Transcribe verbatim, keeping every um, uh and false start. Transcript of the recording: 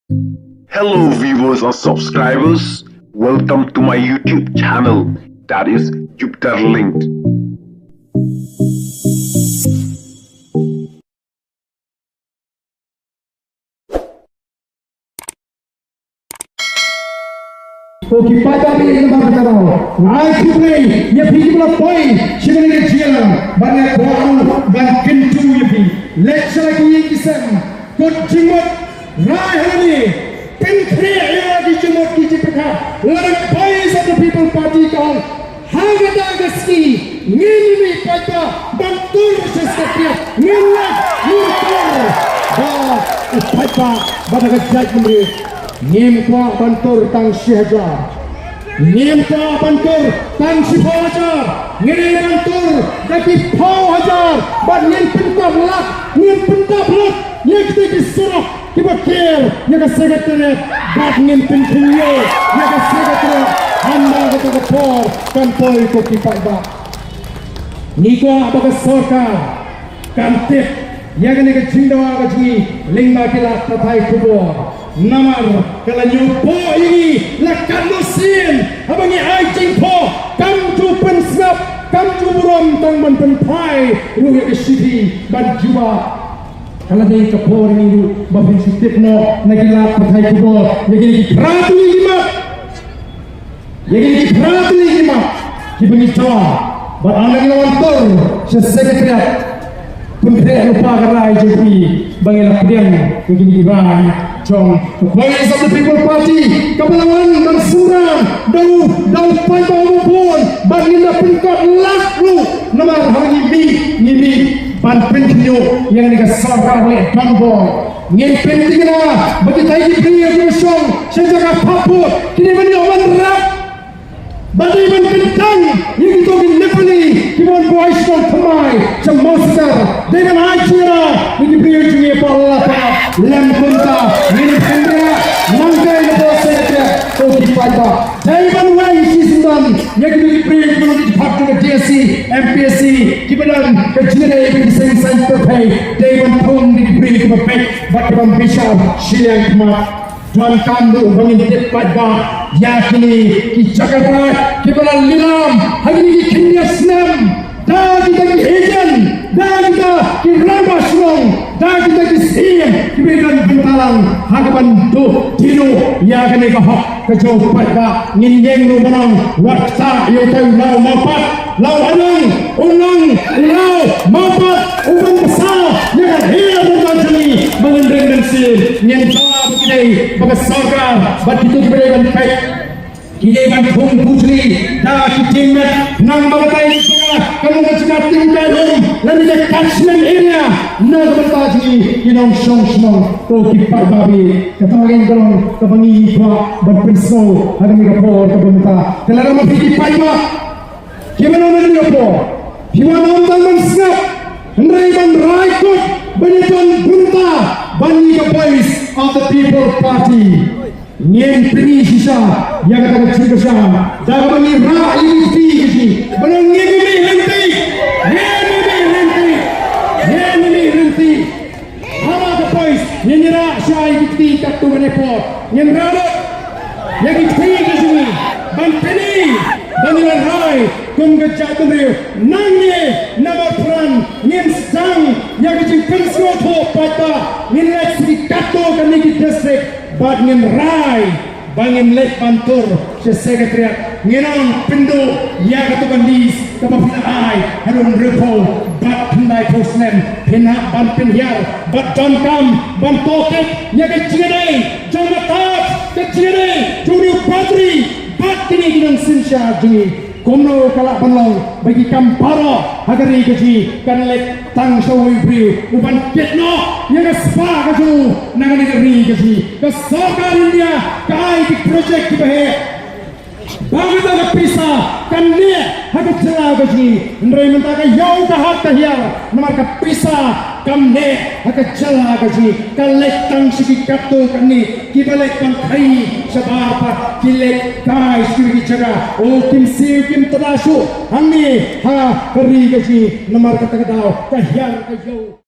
Hello viewers and subscribers, welcome to my YouTube channel, that is Jupiter Linked. Ko ki paidbah, namar kata ka daw nga ai khublei ïa phi kiba la poi sha kane ka jingïalang, bad nga kwah ruh ban kyntu ïa phi, leit sha la ki ïing ki sem, kut jingmut, rai ha lade, pynkhreh ïa la ki jingmut ki jingpyrkhat. Lada ka Voice of the People Party ka ong, ha kata ka sngi ngin ïa mih paidbah ban tur sha Secretariat, ngin leit, ngin tur. Ba u paidbah, ba da ka jaitbynriew, ngim kwah ban tur tang shi hajar. Ngim kwah ban tur tang shiphew hajar. Ngin ïa ban tur da ki phew hajar. Bad ngin pynkot lad, ngin pyndap lad ïa kita ki surok kiba ker ïa ka Secretariat. Bad ngin pynkynñiuh ïa ka Secretariat hynda kata ka por kan poi, ko ki paidbah. Ngi kwah ba ka sorkar kan tip ïa kane ka jingdawa ka jong ngi lyngba ki lad pathai khubor. Namar ka la ñiewpoh ïa ngi la katno sien haba ngi ai jingphoh, kam ju pynsngap, kam ju burom tang ban pynphai ruh ïa ka shithi ban jubab. Ka la dei ka por ïa ngi ruh ba phin shu tip noh na ki lad pathai khubor ïa kine ki phra tylli ki mat. Ïa kine ki phra tylli ki mat kiba ngi dawa, bad haba ngi la wan tur sha Secretariat, pynkhreh lypa ka rai jong phi ba ngi la pdiang ïa kine ki rai jong ka Voice of the People Party kaba la wan ban synran da u, da u paidbah uba bun, bad ngin da pynkot lad ruh namar haba ngi mih, ngi mih ban pynkynñiuh ïa kane ka sorkar leh donbor. Ngin pynthikna ba kita ki briew kiba shong sha jaka phah phut ki dei ban ïoh wanrah, ba dei ban kyntang ïa kito ki Nepali kiba wan buhai shnong thymmai sha Mawsitar. Dei ban ai jingïarap ïa ki briew jong ngi hapoh Laitumkhrah lem kumta. Ngin pynrah nangta na pdeng Secretariat, ko ki paidbah. Dei ban weng shisyndon ïa kito ki briew kiba long ki jingpyrkhat jong ka D S C, M P S C, kiba don ka jingïadei bad ki seng saiñ pyrthei. Dei ban thung ïa ki briew kiba beit bad kiba bishar shiliang khmat. Donkam ruh ba ngin tip paidbah ïa kine ki jaka raid kiba la lilam ha kine ki khyndiat snem da kita ki agent, da kita ki rangbah shnong, da kita ki syiem kiba don bynta lang ha kaban duh tyrwa ïa kane ka hok ka jong u paidbah. Ngin ïeng ruh ban ong, wat ktah ïa utai u law mawpat. Law Anong, u nong, u law mawpat u ban bsa ïa ka hiar rangbah jong ngi ba ngin ring mynsiem. Ngin dawa ba ki dei ba ka sorkar bad kito kiba dei ban peit ki dei ban thung pujli da ki jingmut, khnang ba katai ka jaka kan long ka jaka tyngkai um lane ka catchment area na ka bynta jong ngi ki nongshong shnong. Ko ki paidbah, kata ka long kaba ngi kwah ban pynsngew ha kane ka por kaba mynta. Te lada ma phi ki paidbah kiba wan na kane ka por, phi wan ym tang ban sngap, hynrei ban rai kut ban ïadon bynta bad ngi ka Voice of the People Party. Ngin pyni shisha ïa kata ka jingkyrshan da kaba ngi rah ïa ki kti ka jong ngi. Ba ngin ym mih lynti, ngin ym mih lynti, ngin ym mih lynti. Ha la ka Voice ngin ïarah shisha ïa ki kti katto katne por. Ngin rah lut ïa ki kti ki jong ngi ban pyni ba ngi la rai kum ka jaitbynriew. Nangne na Mawphran ngin sdang ïa ka jingpynsngewthuh paidbah. Ngin leit sha ki katto katne ki district bad ngin rai ba ngin leit ban tur sha Secretariat. Ngin ong pynduh ïa kato ka list kaba phi la ai haduh hynriewphew bad khyndaiphew snem. Phin hap ban pynhiar bad donkam ban tohkit ïa ka jingïadei jong Matat, ka jingïadei jong u Padri bad kine ki nongsynshar jong ngi. Kumno ka lah ban long ba ki kam baroh ha ka ri ka jong ngi kan leit tang sha uwei u briew u ban kit noh ïa ka spah ka jong u na kane ka ri ka jong ngi? Ka sorkar India ka ai ki project kiba heh ba kata ka pisa kan neh ha ka jylla ka jong ngi, hynrei mynta ka ïew ka hat ka hiar namar ka pisa kam neh ha ka jylla ka jong ngi. Ka leit tang sha ki katto katne kiba leit ban khaii shabar pat, ki leit kai sha ki jaka. O, kim siew kim tada shuh hangne ha ka ri ka jong ngi namar kata ka daw ka hiar ka ïew.